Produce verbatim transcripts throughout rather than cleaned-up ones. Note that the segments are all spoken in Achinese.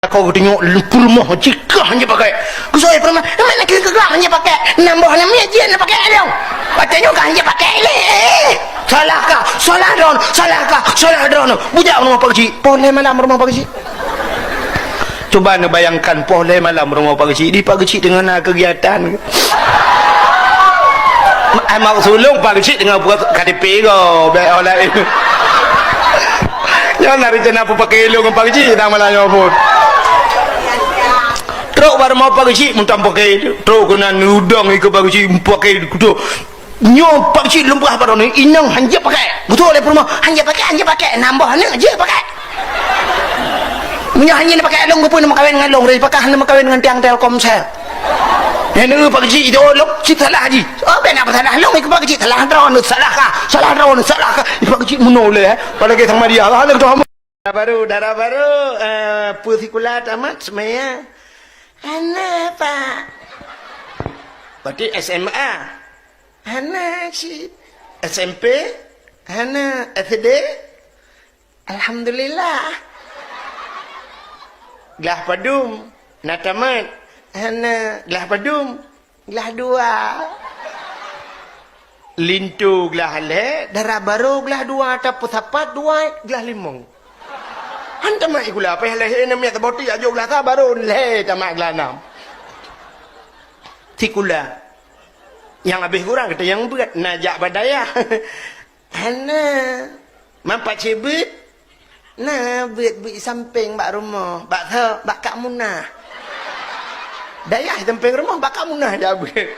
Kau geutunyok peurumoh jih kah hana pakai. Geusoi peurumoh, "Mana keu keu kah hana pakai? Nambah nama jih hana pakai dong." Watèe nyoe kah hana pakai lé. Eh, salah kah? Salah droen, salah kah? Salah droen. Bujak rumoh Pak Geuchik. Poh lhèe malam rumoh Pak Geuchik. Cuba neubayangkan poh lhèe malam rumoh Pak Geuchik. Di Pak Geuchik teungoh na kegiatan. Ai mak sulong Pak Geuchik teungoh buka K T P ko, bèk orang laén. Nyan na rencana peupaké ilong ngon Pak Geuchik na malam nyoe pun. Trok bak rumoh Pak Geuchik meuntang paké, trok keunan udong ikeu Pak Geuchik paké kuto. Nyoe Pak Geuchik lôn peugah bak droeneuh, inong hanjeuet pakai. Beutôi lé peurumoh, hanjeuet pakai, hanjeuet pakai. Nambah aneuk jeuet pakai. Meunyoe hanjeuet pakai lôn, keupeue neumeukawen ngon lôn, reupakah neumeukawen ngon tiang Telkomsel. Nyan Pak Geuchik itu lôn cit salah jih. Oh, bèk na peusalah lôn, ikeu Pak Geuchik salah droeneuh, salah kah? Salah droeneuh, salah kah? Pak Geuchik meunoe lé, eh. Padahai sama dia, lah, aneuk tu. Dara baru, dara baru, eh, peue sikula tamat seumaya? Hana, Pak. Berarti S M A? Hana, cit. S M P? Hana. S D? Alhamdulillah. Glah padum? Na tamat? Hana. Glah padum? Glah dua. Linto glah lhèe, dara baro glah dua, tapeusapat dua, glah limong. Han tamat sikula, payah lahé aneuk miet saboh teuk, jak jok glah sa, baro lhèe tamat glah nam. Sikula. Nyang habéh gura gata nyang beuet, na jak bak dayah. Hana. Man Pak Cik beuet? Na beuet-beuet sampéng bak rumoh, bak tho, bak Kak Munah. Dayah sampéng rumoh, bak Kak Munah jak beuet.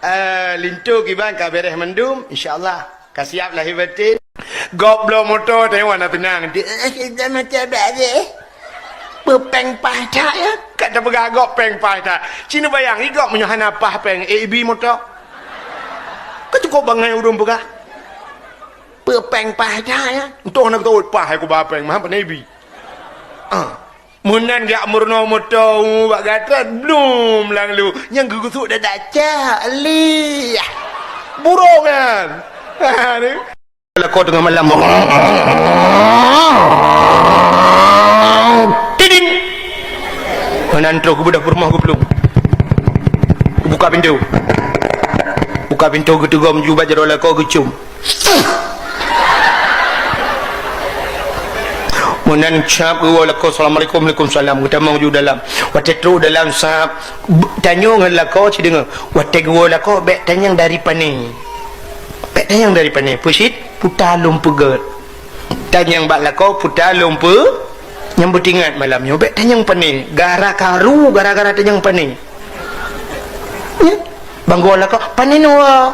Eh, linto kiban ka bèrèh mandum, insya Allah. Ka siap lahé batén. Gob bloe moto, tengok na teunang. Dia, eh, kita macam bak dia. Peue péng paih that, ya? Ka tapeugah gob péng paih that. Ci neubayang, i gob meunyoe hana paih péng, eh, ibi moto. Ka cukup bangai ureueng peugah. Peue péng paih that, ya? Entah na keutuwot paih, aku ba péng, mah pane ibi. Ah. Meunan geujak meurunoe moto bak gata, blum lam lu. Nyang geugusuk dadak cak, lih. Burong nyan. Ha, ni. Lakoe teungoh malam. Tidin. Meunan trok geubeudôh peurumoh geuplueng. Geubuka pintoe. Buka pintoe geuteugom ju bak jaroe lakoe geucum. Meunan cap geuwoe lakoe, "Assalamualaikum." "Waalaikumsalam." Geutamong ju dalam. Watèe trok dalam sab, tanyoe ngon lakoe ci deungoe. Watèe geuwoe lakoe, bèk tanyong dari pane. Bèk tanyong dari pane. Peusit, puta lôn peugèt. Tanyong bak lakoe, puta lôn peu-, nyang beutingat malam nyoe. Bèk tanyong pane. Gara karu, gara-gara tanyong pane. Nyan, banggoe lakoe, "Pane neuwoe?"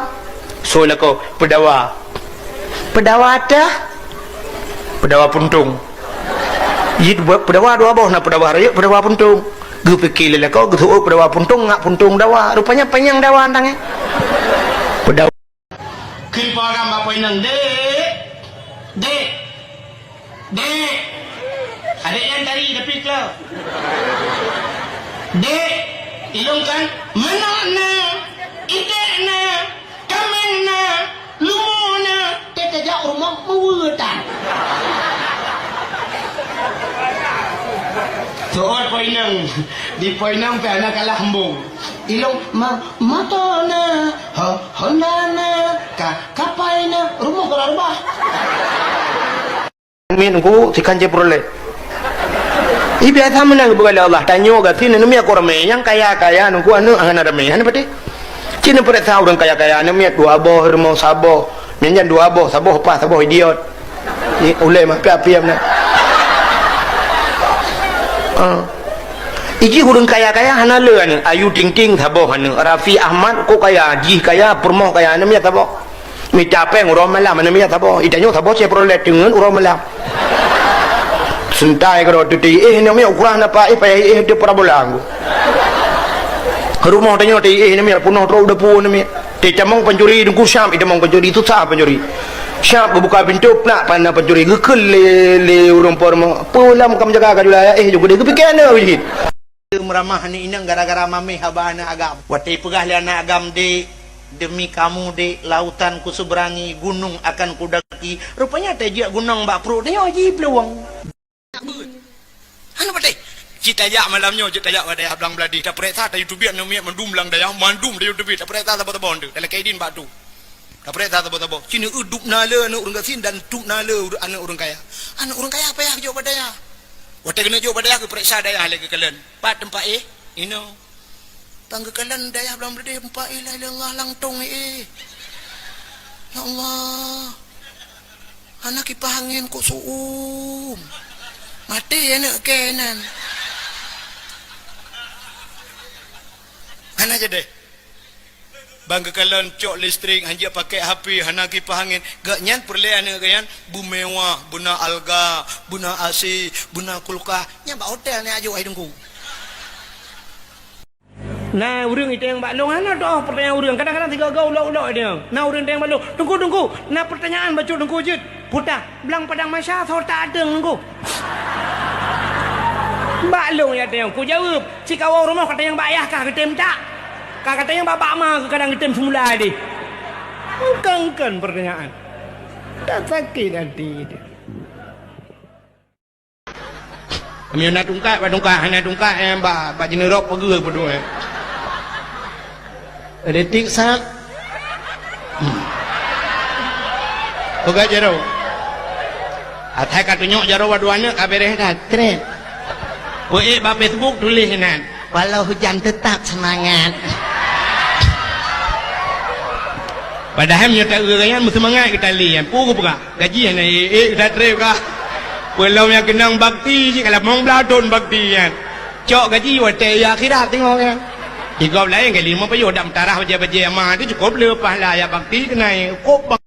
Soe lakoe, "Peudawa." "Peudawa teuh?" "Peudawa puntông." Jih dua, peudawa dua boh, na peudawa rayeuk, peudawa puntông. Geupike lé lakoe, geuseuôt peudawa puntông, ngak puntông dawa. Rupanya panyang dawa tangai. Peudawa. Kheun po agam bak po inong, "Dek! Dek! Dek!" Adek nyan tari tapi klo. "Dek, ilong kan manok na, idek na, kaméng na, lumo na, teuka jak rumoh meuweutan." Soe po inong, di po inong pih hana kalah embong. Ilong ma-, moto na, ho-, Honda na, ka-, kapai na, rumoh ka rubah. Miet ngku sikan Chevrolet. Ih, biasa meunan geupeugah lé Allah. Tanyoe gasien aneuk miet kok ramé. Nyang kaya-kaya ngku aneuk hana ramé. Hana patéh. Ci neupareksa ureueng kaya-kaya aneuk miet dua boh, rumoh saboh. Nyan nyan dua boh, saboh pah, saboh idiot. Ni ulée mah piap-piap na. Ah. Iji ureueng kaya-kaya hana le aneuk. Ayu Ting Ting saboh aneuk. Raffi Ahmad kok kaya, jih kaya, peurumoh kaya, aneuk miet saboh. Mita péng uroe malam aneuk miet saboh. Itanyoe saboh Chevrolet teungeut uroe malam. Seuntai keudroe teuti, eh, aneuk miet ukurah napa, eh, payah, eh, teu parabola ngku. Rumoh tanyoe teu, eh, aneuk miet punoh trok depu aneuk miet. Teu tamong pancuri dengku siap, itamong pancuri susah pancuri. Siap geubuka pintoe plak pana pancuri geukheun lé, lé ureueng po rumoh. Peue lam kam jaga ka jula, eh, jong geude geupike aneuk jih. Meuramah aneuk inong gara-gara mameh haba aneuk agam. Watée peugah lé aneuk agam, "Dek, demi kamu, Dek, lautan kuseberangi, gunung akan kudaki." Rupanya tajak gunong bak pruet nyoe ji peuluwang. Tajak malam nyoe, jeuet tajak bak dayah Blang Bladeh. Tapeuriksa, tayue teubiet aneuk miet mandum lam dayah, mandum tayue teubiet. Tapeuriksa saboh-saboh, teuh. Talakée idin bak tu. Tapeuriksa saboh-saboh. Ci neueu dub na le aneuk ureueng gasien dan dub na le ur-, aneuk ureueng kaya. Aneuk ureueng kaya payah geujok bak dayah. Watée keuneuk jok bak dayah, geupeuriksa dayah lé geukalon. Pat teumpat éh? Inoe. Ban geukalon dayah Blang Bladeh, teumpat éh, la ilaha illallah, langtong éh. Ya Allah. Hana kipah angén kok su'um. Maté aneuk kèe nyan. Hana jadi. Ban geukalon cok listrik, hanjeuet pakai H P, hana kipah angén. Gobnyan peureulée aneuk gobnyan beumewah, beuna alga, beuna A C, beuna kulkas. Nyan bak hotel nyan ajok hai Teungku. Na ureueng itanyong bak lôn, hana teu'oh peurtanyaan ureueng. Kadang-kadang sigoe-goe ulok-ulok itanyong. Na ureueng itanyong bak lôn, "Teungku, Teungku, na peurtanyaan bacut Teungku jeuet." Puta, blang padang masa, sota ateueng Teungku. Bak lôn ya tanyong, kujaweueb, "Sikawoe rumoh katanyong bak yah kah geutem tak? Ka katanyong bak, bak ma keu kadang geutem seumula deh." Kon-kon peurtanyaan. Tasakét até. Meunyoe na tungkat, bak tungkat, hana tungkat, eh, bak, bak jineurok peugeuh peue tu, eh. Detik sat. Hmm. Peugah jaroe. Asai ka tunyok jaroe bak dua aneuk ka beres that. Trét. Peuék bak Facebook tuléh inan. Walau hujan tetap semangat. Padahai meunyoe taeu nyan meuseumangat geutalé nyan. Peue geupeugah? Gaji hana ék-ék geutanyoe ka. Peue lom nyang keunong bakti jih ka lamong blaih thon bakti nyan. Cok gaji watèe i akhirat teungoh nyan. Di gob laén kali limong payah dak meutarah bajèe-bajèe ma tu cukôp le pahala jak bakti keunan. Kôp